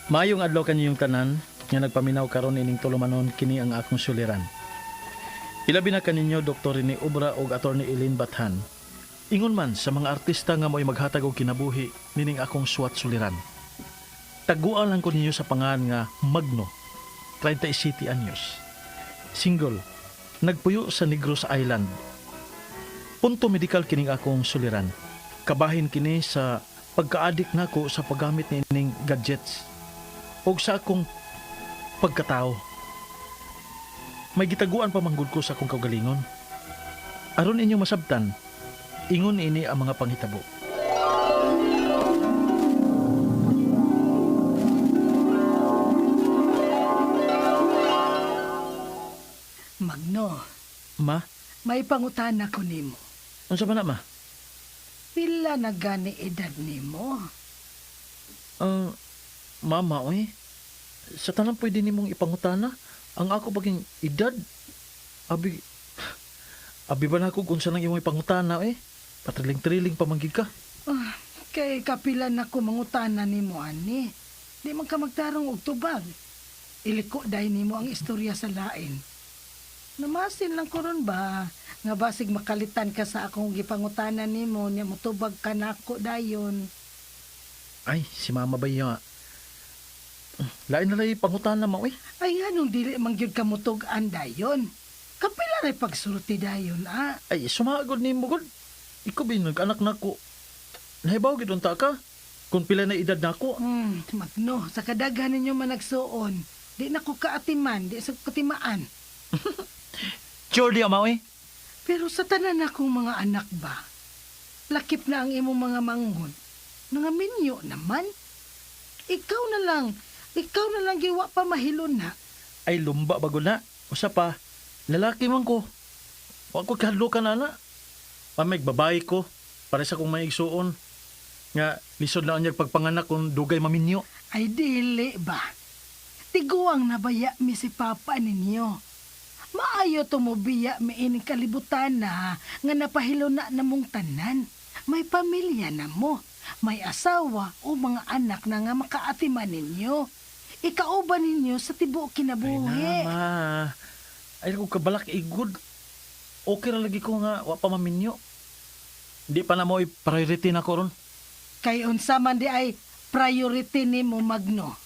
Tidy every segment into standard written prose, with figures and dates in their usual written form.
Maayong adlaw kaninyong tanan nga nagpaminaw karon ining tulumanon, kini ang akong suliran. Ilabi na kaninyo Dr. Rene Obra ug Attorney Eileen Bathan. Ingon man sa mga artista nga mo'y maghatag og kinabuhi nining akong suwat suliran. Taguan lang ko ninyo sa pangan nga Magno, 37 anyos. Single, nagpuyo sa Negros Island. Punto medikal kining akong suliran. Kabahin kini sa pagka-addict nako sa paggamit niining gadgets o sa akong pagkatao. May gitaguan pa manggod ko sa akong kaugalingon. Aron inyong masabtan, ingon ini ang mga panghitabo. Magno, Ma, may pangutana ko nimo. unsa ba na, ma? Pila na gani edad nimo? Mama, oy. Sa tanan pwede nimong ipangutana ang ako paging edad. Abi, abi ba na ako kung saan ang imong ipangutana, eh? Patriling-triling pa manggig ka. Ah, kay kapila na ko mangutana nimo ani. Di man ka magtarong og tubag. Iliko dahil nimo ang istorya sa lain. Namasin lang ko ron ba nga basig makalitan ka sa akong gipangutana nimo nya motubag ka nako dayon. Ay, si mama ba iya? Lain na lang pangutana, ma, oy. Ay nganong dili man gyud ka motug-an dayon. Kapila ray pagsulti dayon ah. Ay, sumagod ni mo, god. Ikaw ba yung nag-anak na ko? Nahibaw, gid unta ka. Kung pila na edad na ako. Magno, sa kadaghan ninyo man nagsuon. Di na ko kaatiman, di sa katimaan. Sure di, ama, oy. Pero sa tanan akong mga anak ba, lakip na ang imong mga manghod, mga minyo naman. Ikaw na lang, ikaw na lang giwa pa mahilon na. Ay, lumba bago na. Usa pa, lalaki man ko. Wa ko kahadlokan na, na. Pamig, babae ko. Para sa kong may igsuon. Nga, lisod na unyag pagpanganak kung dugay maminyo. Ay dili ba? Tiguang nabaya mi si papa ninyo. Maayo tumubiya mi ining kalibutan na nga napahilo na namong tanan. May pamilya na mo, may asawa o mga anak na nga makaatiman ninyo. Ikauban ninyo sa tibuok Ay kinabuhi. na, ma. Ay, kung kabalak, igod. Okay ra lagi ko nga, wa pa maminyo. Di pa na mo priority na ko ron. Kay unsa man di ay priority nimo, Magno.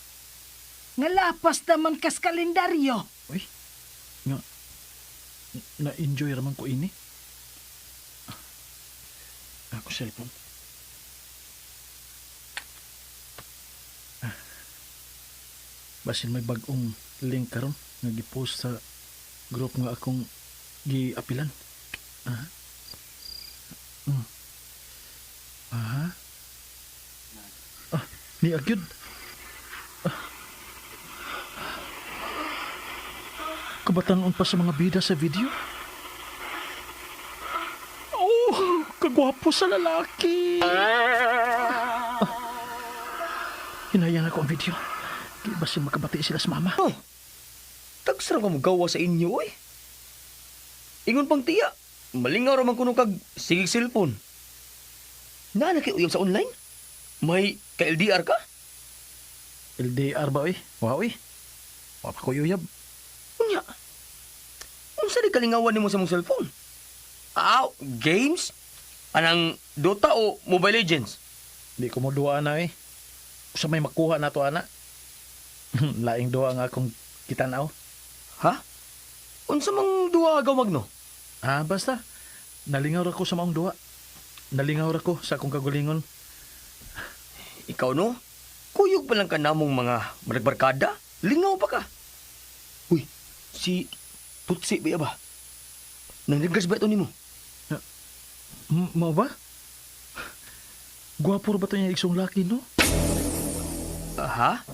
Nga lapas naman kas kalendaryo. Uy, nga, na-enjoy raman ko ini. Ako cellphone. Ah. Basin may bagong link karon nga gipost sa group nga akong giapilan. Ah. Aha. Ah, ni agyud. Kabatanon pa sa mga bida sa video. Oh, kagwapo sa lalaki. Ah, hinayang ako ang video. Di ba siya makabati sila sa mama? Oh, tagsara ka mo gawa sa inyo, oy. Ingon pang tiya, malingaw ra man kuno kag sigig cellphone. Naa na kay uyab sa online? May ka-LDR ka? LDR ba, oy? Wow, oy. Wa pa ko yuyab. Unya. Unsa di kalingawan nimo sa mong cellphone? Aw, games? Anang Dota o Mobile Legends? Di ko mo duwa na, eh. Sa may makuha na to, ana. Laing duwa nga akong kitanaw. Ha? Unsa mang duwa agaw, Magno? Ah, basta. Nalingaw ra ko sa maong duwa. Nalingaw ra ko sa akong kagulingon. Ikaw no? Kuyog pa lang ka namong mga maragbarkada. Lingaw pa ka. Uy, si Tutsi ba ba? Nang ba ito nimo? Mao ba? Gwapo ra ba to niya igsong laki, no? Aha?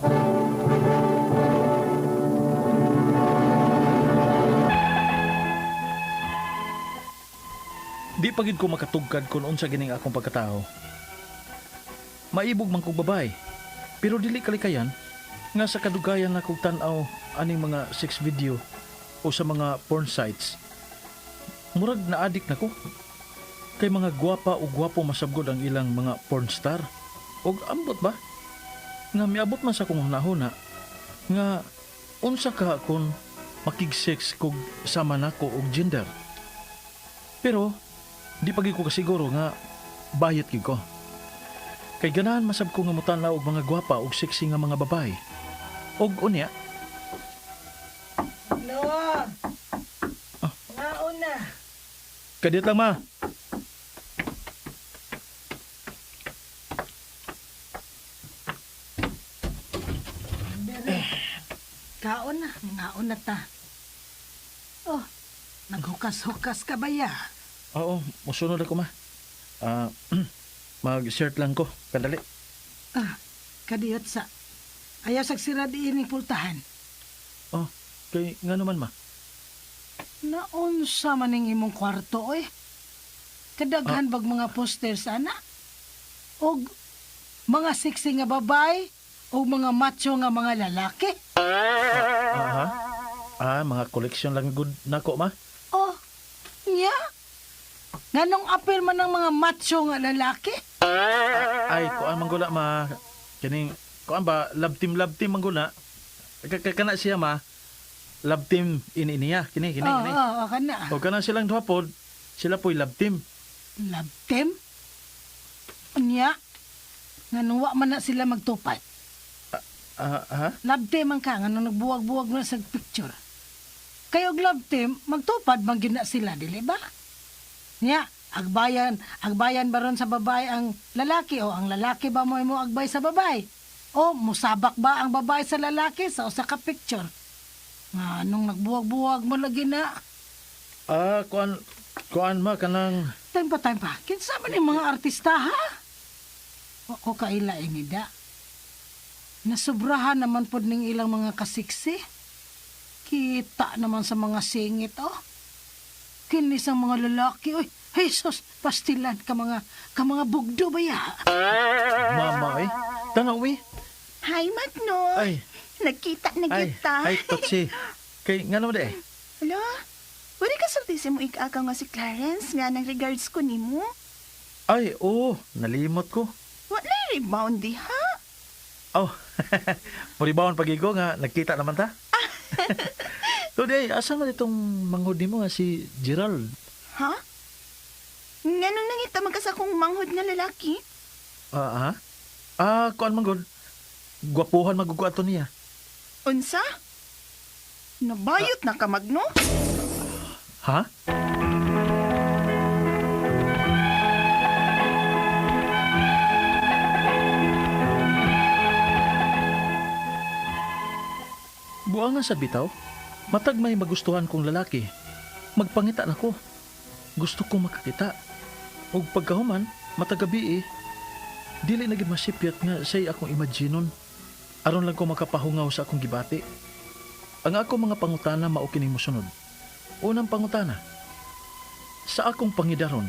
Di pa gid ko makatugkad kung unsa gining akong pagkatao. Maibog man kog babae, pero dili kalikayan nga sa kadugayan na kog tan-aw aning mga sex video o sa mga porn sites. Murag na-addict na ko. Kay mga gwapa o gwapo masabgod ang ilang mga porn star. Og ambot ba? Nga miabot man sa akong hunahuna nga unsa ka kung makig-sex kog sama nako og gender. Pero di pa gyud ko kasiguro nga bayot gyud ko. Kay ganahan masab ko nga motan-aw og mga gwapa og sexy nga mga babae. Og unya, No. Ngaon na. kadiyot lang ma. Dere. Kaon na, ngaon na ta. Oh, naghukas-hukas ka ba ya? Oo, musunod ako ma. Ah, mag-shirt lang ko, kadali. Ah, kadiyot sa. Ayaw sagsira diining pultahan. Oh, kay nga naman ma. Naunsa man ning imong kwarto oy. Kadaghan bag mga posters ana? Og mga sexy nga babae o mga macho nga mga lalaki? Aha. Ah, mga koleksyon lang good nako ma. Oh, nya. Nganong apil man ang mga macho nga lalaki? Ay, kuan manggula ma. Kining kuan ba love team manggula. Kana siya ma. Love team ini niya kini kini Oh, kini. oh, oh, kana. O kana silang duha pod, sila po'y love team. Love team? Unya, nganong wa man na sila magtupad. Ah, ha? Love team ang ka, nganong nagbuwag-buwag na sa picture. Kayo og love team, magtupad man gyud na sila, dili ba? Nya, agbayan, agbayan ba ron sa babae ang lalaki o ang lalaki ba mo mo agbay sa babae? O musabak ba ang babae sa lalaki sa usa ka picture? Nga nung nagbuwag-buwag mo lagi na. Ah, kuan kuan ma kanang Time pa, time pa. Kinsa man yung mga artista, ha? Wa ko kaila ini da. Nasubrahan naman pod ning ilang mga kasiksi. Kita naman sa mga singit, oh. Kinis ang mga lalaki, oy. Jesus, pastilan ka mga bugdo ba ya? mama eh. Tanaw eh. Hi, Magno. Ay, Nagkita na ay, kita. ay, Totsi. Kay nga naman eh. Hala, wala ka sulti si mo ikakaw nga si Clarence nga nang regards ko nimo. Ay, oo, nalimot ko. Wala rebound di ha? Oh, muribawan pagigo nga, nagkita naman ta. Today, asa man itong manghod nimo nga si Gerald? Ha? Nganong nangita man ka sa akong manghod nga lalaki? Ah, ha? Ah, kuan manghod. Gwapuhan magugo ato niya. Unsa? Nabayot na ka, Magno? Ha? Buangan sa bitaw, matag may magustuhan kong lalaki. Magpangita na ko. Gusto kong makakita. Ug pagkahuman, matagabi eh. Dili na gid masipyat nga say akong imaginon. Aron lang ko makapahungaw sa akong gibati. Ang ako mga pangutana mao kining mosunod. Unang pangutana. Sa akong pangidaron,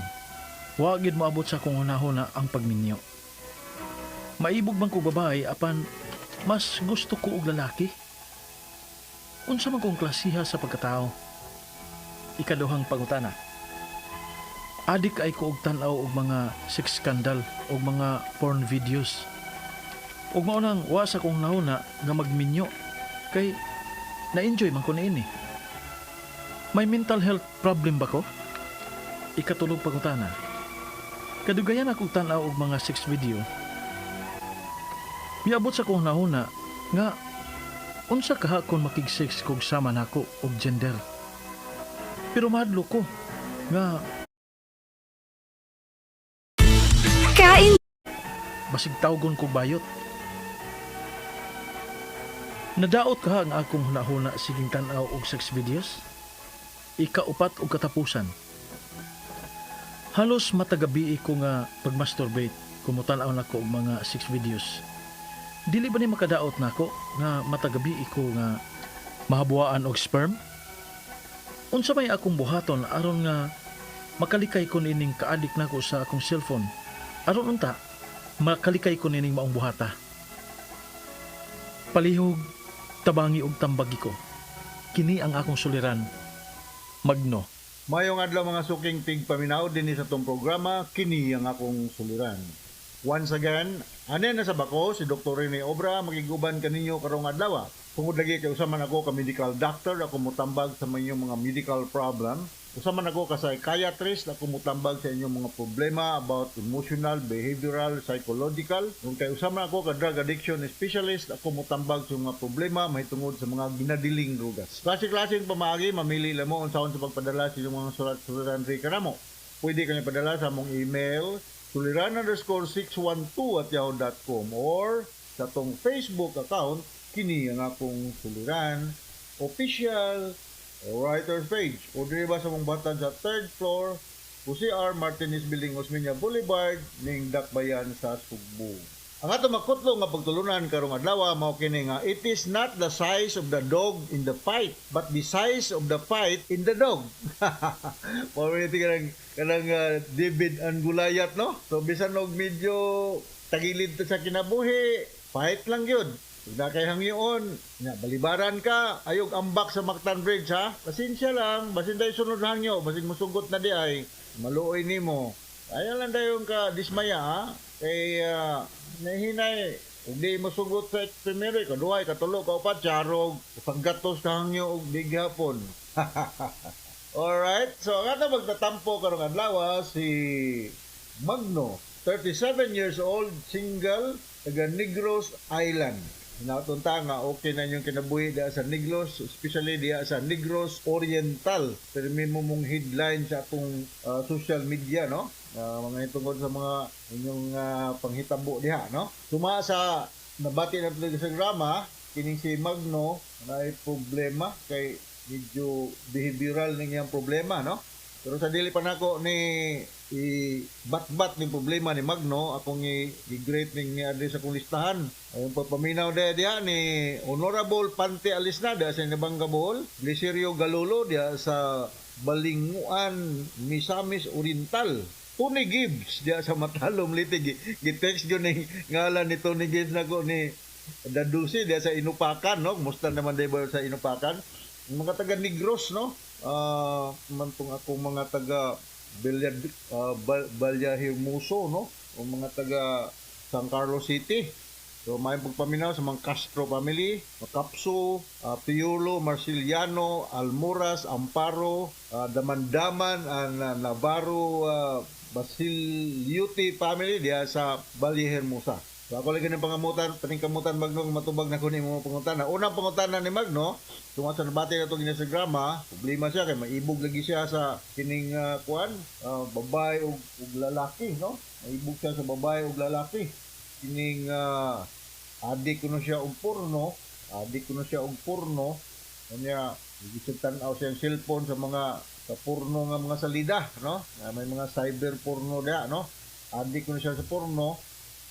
wa gid moabot sa akong hunahuna ang pagminyo. Maibog man ko babae apan mas gusto ko og lalaki. Unsa man kong klasiha sa pagkatao? Ikaduhang pangutana. Adik ay ko og tan-aw og mga sex scandal og mga porn videos. Ug mao nang wa sa akong hunahuna nga magminyo kay na-enjoy man ko niini. May mental health problem ba ko? Ikatulong pangutana. Kadugayan akong tan-aw og mga sex video. Miabot sa akong hunahuna nga unsa kaha kon makig-sex kog sama nako og gender. Pero mahadlo ko nga Kain basig tawgon ko bayot. Nadaot ka ang akong hunahuna siging tan-aw og sex videos? Ikaupat og katapusan. Halos matagabi ko nga pagmasturbate kumutan-aw nako og mga sex videos. Dili ba ni makadaot nako nga matagabi ko nga mahabuaan og sperm? Unsa may akong buhaton aron nga makalikay ko nining kaadik nako sa akong cellphone? Aron unta makalikay ko nining maong buhata. Palihog, tabangi og tambagi ko. Kini ang akong suliran. Magno. Mayong adlaw mga suking tigpaminaw dinhi sa tong programa kini ang akong suliran. Once again, ane na sa bako si Dr. Rene Obra makiguban kaninyo karong adlaw. Tungod lagi kay usa man ako ka medical doctor, ako motambag sa inyong mga medical problem. Usa man ako ka psychiatrist, ako motambag sa inyong mga problema about emotional, behavioral, psychological. Kung kay usa man ako ka drug addiction specialist, ako motambag sa mga problema mahitungod sa mga ginadiling drugas. Klase-klaseng pamaagi, mamili lang mo unsaon sa pagpadala sa inyong mga surat-suratan diri kanamo. Pwede kanya padala sa among email suliran_612@yahoo.com or sa atong Facebook account, kini ang akong Suliran Official Writers page, o diri ba sa among batan sa third floor, Jose R. Martinez Building, Osmeña Boulevard, ning Dakbayan sa Sugbo. Ang ato makutlo nga pagtulunan karong adlaw mao kini nga it is not the size of the dog in the fight but the size of the fight in the dog. Mao ni kanang David and Goliath, no? So bisan og medyo tagilid ta sa kinabuhi, fight lang gyud. Kung na kay hangyoon, nya balibaran ka, ayog ambak sa Mactan Bridge, ha. Pasensya lang, basin dayon sunod hangyo, basin musugot na di ay maluoy nimo. Ayaw lang dayon ka dismaya, ha. Kay nahinay ug di mosugot sa primero, ikaduha, ikatulo, kaupat, charog, paggatos ka hangyo og di gihapon. Alright, so ang ato magtatampo karong adlaw si Magno, 37 years old, single, taga Negros Island. Natunta nga okay na inyong kinabuhi diha sa Negros, especially diha sa Negros Oriental. Pero may mo mong headline sa atong social media, no? Mga tungkol sa mga inyong panghitabo diha, no? Suma sa nabati na tuloy sa drama, kining si Magno na problema kay medyo behavioral ning iyang problema, no? Pero sa dili pa nako ni i-bat-bat ning problema ni Magno, akong i-greet ning ni sa akong listahan. Ayun pagpaminaw diha diha ni Honorable Pante Alisna diha sa Inabanga, Bohol, Glicerio Galolo diha sa Balinguan, Misamis Oriental. Tony Gibbs diha sa Matalom, Leyte. Gi-text gyud ning ngalan ni Tony Gibbs nako ni Dadusi diha sa Inupakan, no? Kumusta naman diha ba sa Inupakan? Mga taga Negros, no? Man tong akong mga taga Villa Vallehermoso, no? O mga taga San Carlos City. So may pagpaminaw sa mga Castro family, Macapso, Piolo, Marciliano, Almoras, Amparo, Damandaman, and Navarro, Basiliuti family diha sa Vallehermosa. So ako lagi ng pangamutan, paningkamutan, Magno, matubag na ko ni mga pangutana. Unang pangutana ni Magno, tungod sa nabati na itong Instagram, problema siya kay maibog lagi siya sa kining kuan, babae ug lalaki, no? Maibog siya sa babae ug lalaki. Kining adik kuno siya og porno, adik kuno siya og porno. Kanya sige tan-aw siya ang cellphone sa mga sa porno nga mga salida, no? Na may mga cyber porno diha, no? Adik kuno siya sa porno.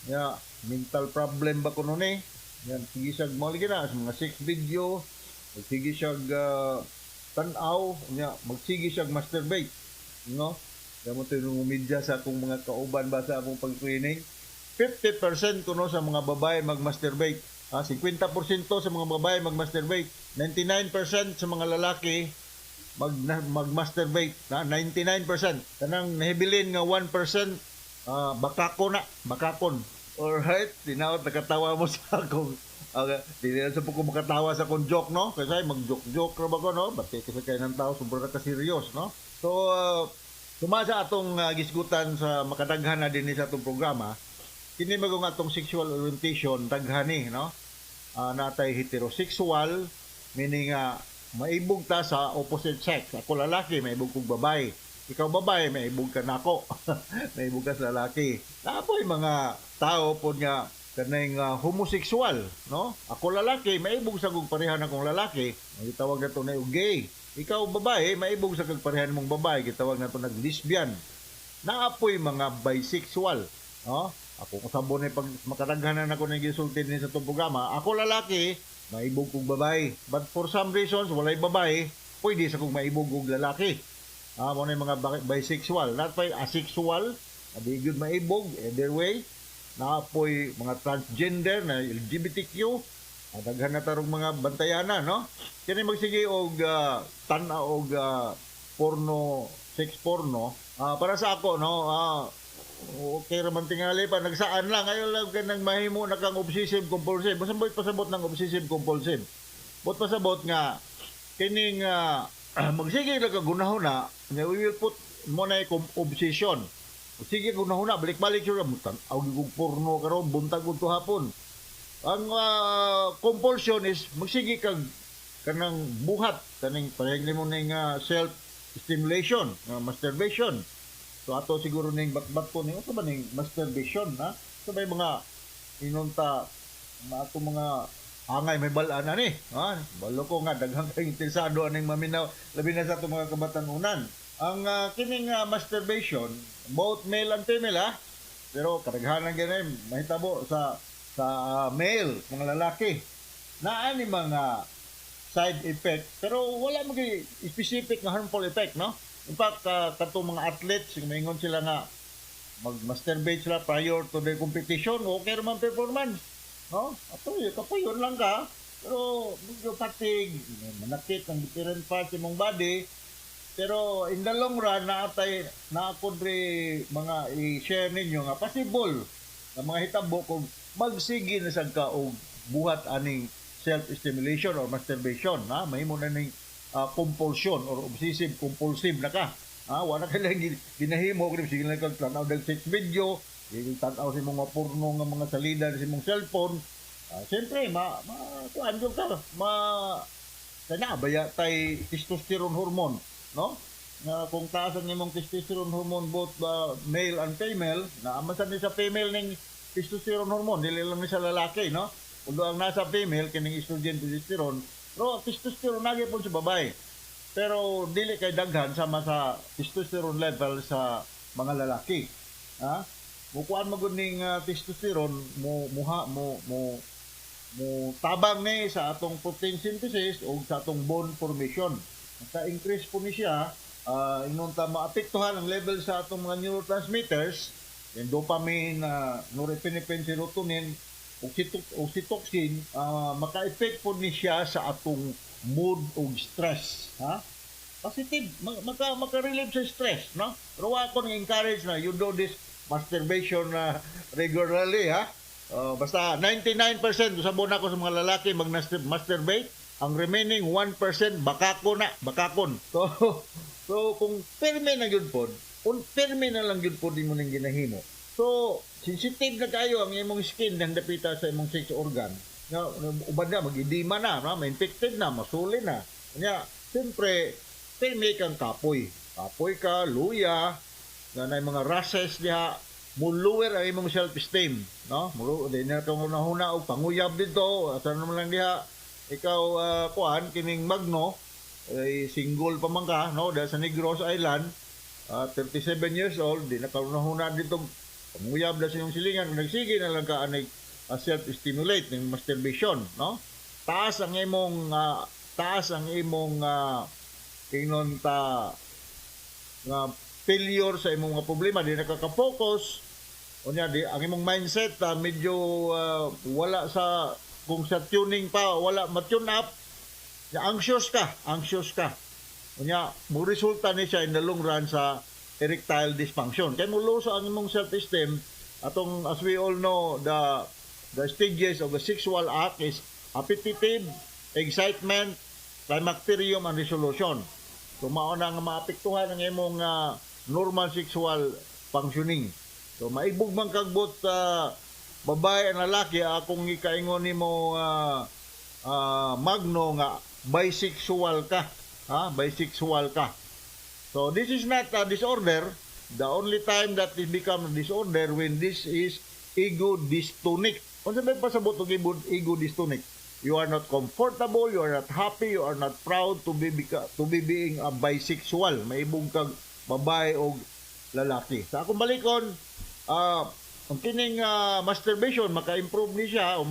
Nya mental problem ba kuno ni? Yan sige siya mo lagi na sa mga sex video, magsige siya tan-aw, nya magsige siya masturbate, no? Kaya mo tinong media sa akong mga kauban ba sa akong pag-training. 50% kuno sa mga babae mag-masturbate. 50% sa mga babae mag-masturbate. 99% sa mga lalaki mag-masturbate. 99%. Kanang nahibilin nga 1%, bakako na, bakakon. Alright, tinaot nakatawa mo sa akong dili na sa po ko makatawa sa akong joke, no? Kasi mag-joke-joke ra ba ko, no? Bati kasi kay ng tao sobrang ka serious, no? So, tuma sa atong gisgutan sa makadaghan na din sa atong programa, kini magong atong sexual orientation daghani, no? Natay heterosexual, meaning maibog ta sa opposite sex. Ako lalaki, maibog kog babae. Ikaw babae, maibog ka nako. Maibog ka sa lalaki. Napoy mga tao pod nga kanang homosexual, no? Ako lalaki, maibog sa kog parehan akong lalaki. Ang gitawag nato na og gay. Ikaw babae, maibog sa kag parehan mong babae, gitawag nato nag lesbian. Naapoy mga bisexual, no? Ako kung sabon pag makadaghanan ako ng gisulti din sa itong programa, ako lalaki, maibog kog babae. But for some reasons, walay babae, pwede sa kong maibog og lalaki. Mo na yung mga bisexual. Not by asexual, adi gyud maibog, either way. Naapoy mga transgender na LGBTQ, daghan na tarong mga bantayanan, no? Kini magsige og tan-aw og porno, sex porno. Para sa ako, no, Okay raman tingali pa, nagsaan lang. Ayaw lang ka nang mahimo na kang obsessive compulsive. Basta mo'y pasabot ng obsessive compulsive. But pasabot nga, kining magsige lang ka gunahon na, nga we will put mo na yung obsession. Sige gunahon na, balik-balik siya. Tan-aw gyud porno karon, buntag ug hapon. Ang compulsion is magsige kag kanang buhat kaning parehag nimo ning self stimulation, masturbation. So ato siguro ning batbat ko ning ba ning masturbation ha? So may mga inunta mga ato mga angay may balaan na ni. Ha? Balo ko nga daghang kay interesado aning maminaw labi na sa ato mga kabatan-unan. Ang kining masturbation, both male and female ha. Pero kadaghanan gani mahitabo sa male, mga lalaki. Naa ni mga side effect pero wala man gyud specific nga harmful effect, no? In fact, katong mga athletes maingon sila nga mag-masturbate sila prior to the competition, okay raman performance, no? Ato kapuyon lang ka pero medyo fatigue, manakit ang different parts imong body, pero in the long run naatay na ako dre mga i-share ninyo nga possible nga mga hitabo kung magsige na sad ka og buhat aning self-stimulation or masturbation, ha? Mahimo na ning compulsion or obsessive compulsive na ka, ha? Wala ka lang ginahimo kung sige lang kag tan-aw dag sex video, sige tan-aw sa imong mga porno nga mga salida sa imong cellphone. Siyempre ma, ma kuan jud ka, ma kana baya tay testosterone hormone, no? Nga kung taas ang imong testosterone hormone, both male and female, na amasan ni sa female ning testosterone hormone, dili lang ni sa lalaki, no? Although ang nasa female kining estrogen, progesterone, pero testosterone nagi pud sa babae. Pero dili kay daghan sama sa testosterone level sa mga lalaki. Ha? Mukuan mo gud ning testosterone mo muha mo mo mo tabang ni sa atong protein synthesis o sa atong bone formation. Maka-increase po ni siya, ingon ta maapektuhan ang level sa atong mga neurotransmitters, yung dopamine, norepinephrine, serotonin, oxytocin, maka-effect po ni siya sa atong mood o stress. Ha? Positive, maka-relieve sa stress, no? Pero wa ko nang encourage na you do this masturbation na regularly, ha? Basta 99% usabon ako sa mga lalaki mag-masturbate, ang remaining 1% bakako na, bakakon. So kung pirmi na gyud pod, kung pirmi na lang gyud pod imo ning ginahimo. So, sensitive na kayo ang imong skin nang dapita sa imong sex organ. Nga uban na mag-edema na, no? Ma-infected na, masuli na. Kanya, siyempre, pirmi kang kapoy. Kapoy ka, luya, na nay mga rashes diha, mo lower ang imong self-esteem, no? Mo di na kang hunahuna og panguyab dito, asa naman lang diha ikaw kuan kining Magno ay single pa man ka, no? Dahil sa Negros Island, 37 years old, di na ka hunahuna dito panguyab na sa imong silingan, kung nagsige na lang ka anig self-stimulate ng masturbation, no? Taas ang imong ingon ta nga failure sa imong mga problema, di na ka ka-focus unya di ang imong mindset medyo wala sa kung sa tuning pa wala ma-tune up ya, anxious ka, anxious ka. Unya mo resulta ni siya in the long run sa erectile dysfunction kay mo low sa ang imong self-esteem. Atong as we all know, the stages of the sexual act is appetitive, excitement, climacterium and resolution. So mao na nga maapektuhan ang imong normal sexual functioning. So maibog man kagbot babae ang lalaki, akong ikaingon nimo Magno nga bisexual ka, ha? Bisexual ka. So this is not a disorder. The only time that it become a disorder when this is ego dystonic. Unsa may pasabot og ego dystonic? You are not comfortable, you are not happy, you are not proud to be being a bisexual. Maibog kag babae o lalaki. Sa akong balikon, ang kining masturbation maka-improve ni siya o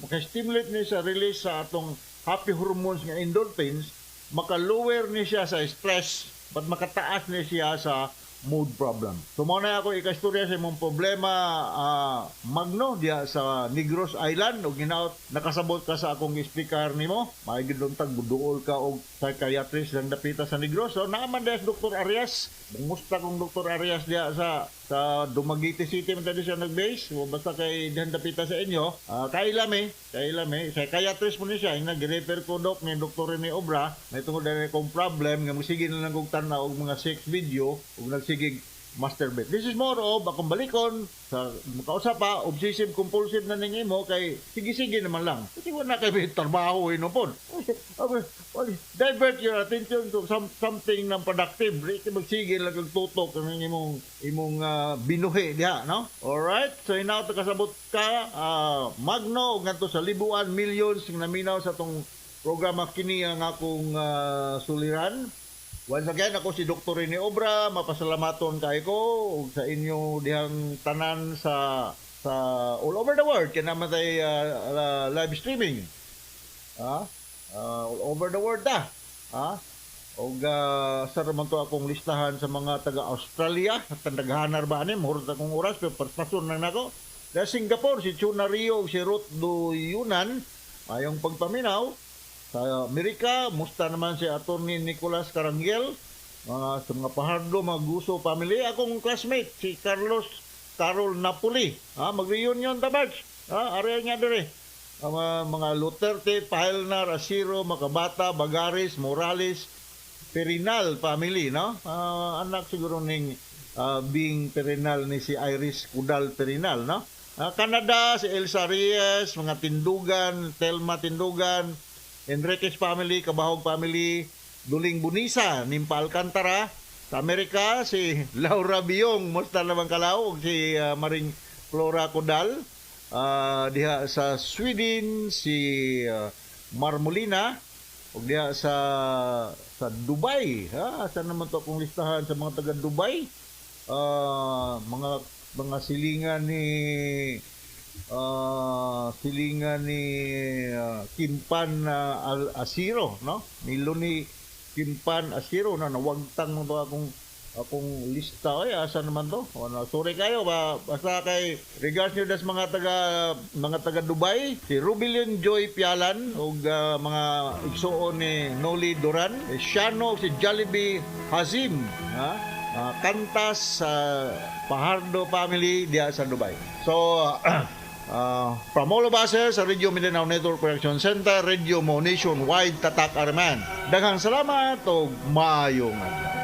maka-stimulate ni sa release sa atong happy hormones nga endorphins, maka-lower ni siya sa stress, but makataas ni siya sa mood problem. So mao na ako ikastorya sa imong problema, Magno diya sa Negros Island, ug hinaot nakasabot ka sa akong explicar nimo. Maayo gyud untag buduol ka og psychiatrist lang dapita sa Negros. So naa man diya si Dr. Arias. Kumusta kong Dr. Arias diya sa Sa Dumaguete City man tadi siya nag-base. O basta kay dihan dapita sa inyo. Kaila mi, kaila mi. Psychiatrist mo ni siya. Yung nag-refer ko dok ni Dr. Rene Obra. May tungod na kong problem nga magsige na lang kong tanaw og mga sex video ug nagsigig masturbate. This is more of akong balikon sa makausap pa, obsessive compulsive na ning imo kay sige-sige naman lang. Kasi wala kay may trabaho eh, no pod. Divert your attention to something na productive. Di ka magsige lang kag tutok ang imong imong binuhi diha, no? Alright? So hinaut kasabot ka Magno ug ngadto sa libuan millions nga naminaw sa tong programa, kini ang akong suliran. Once again, ako si Dr. Rene Obra, mapasalamaton kay ko ug sa inyo dihang tanan sa all over the world kay naman tay live streaming. All over the world ta. Og sa man to akong listahan sa mga taga Australia, tandaghanar ba ani, mahurot akong oras pero paspason lang nako. Sa Singapore si Chuna Rio ug si Ruth Duyunan, mayong pagpaminaw. Sa Amerika, musta naman si Attorney Nicolas Carangiel, mga sa mga Pahardo, mga Guso family, akong classmate si Carlos Carol Napoli. Mag-reunion ta March. Area niya dire. Ang mga Luterte, Pahelnar, Asiro, Makabata, Bagaris, Morales, Perinal family, no? Anak siguro ning Bing Perinal ni si Iris Kudal Perinal, no? Canada, si Elsa Reyes, mga Tindugan, Telma Tindugan, Enriquez family, Kabahog family, Duling Bunisa, Nimpa Alcantara. Sa Amerika, si Laura Biyong, musta naman kalaw, ug si Maring Flora Codal. Diha sa Sweden, si Marmolina, ug diha sa Dubai. Ha, asa naman to akong listahan sa mga taga Dubai? Mga silingan ni Kimpan Al Asiro, no? Ni Luni Kimpan Asiro na nawagtang mo to akong akong lista ay asa naman to? O, na, sorry kayo ba, basta kay regards niyo das mga taga Dubai, si Rubilin Joy Pialan ug mga igsuon ni Noli Duran, si Shano, si Jollibee Hazim, ha. Kantas sa Pahardo family diha sa Dubai. So from all of us here sa Radio Mindanao Network Production Center, Radio Mo Nationwide, Tatak Arman. Daghang salamat ug maayong adlaw.